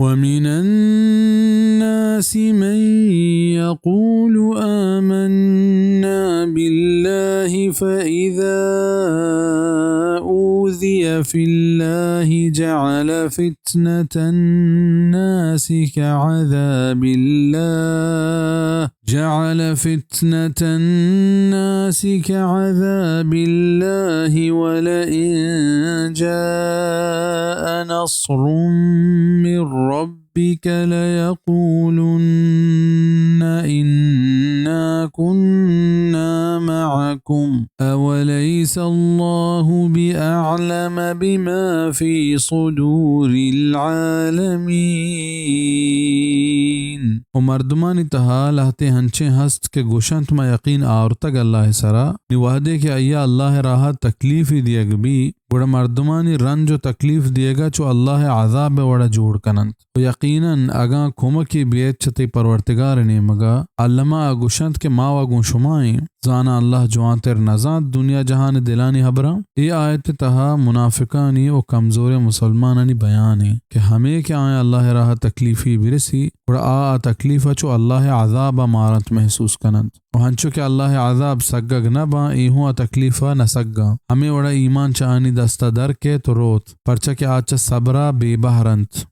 ومن الناس من يقول آمنا بالله فإذا أوذي في الله جعل فتنة الناس كعذاب الله، جعل فتنة الناس كعذاب الله ولئن جاء نصر من ربك ليقولن إنا كنا معكم أوليس الله بأعلم بما في صدور العالمين. و مردمانی تہا لہتے ہنچیں ہست کہ گوشنت ما یقین آورتگ اللہ سرا، نی وہدے کہ آیا اللہ راہ تکلیفی دیگ بی، گڑا مردمانی رنج و تکلیف دیگا چو اللہ عذاب وڑا جوڑ کننت۔ و یقیناً اگاں کمکے بیت چہ تئی پرورتگار نیمگا، الما آ گوشنت کہ ما و گوں شما ایں۔ زاناں اللہ جوانتر نزانت دنیا جہان دلانی حبراں۔ اے آیت تہا منافقانی و کمزوریں مسلمانانی بیان ایں کہ ہمے کہ آیاں اللہ راہ تکلیفی برسی، گڑا آ، آ تکلیف چو اللہ عذاب مارنت محسوس کننت۔ و ہنچو کہ اللہ عذاب سگگ نہ باں، اے ہوں آ تکلیف نہ سگاں۔ ہمے وڑا ایمان چہ آنی دستا در کیت و روت، پرچا کہ آ چہ صبرا بے بہر انت۔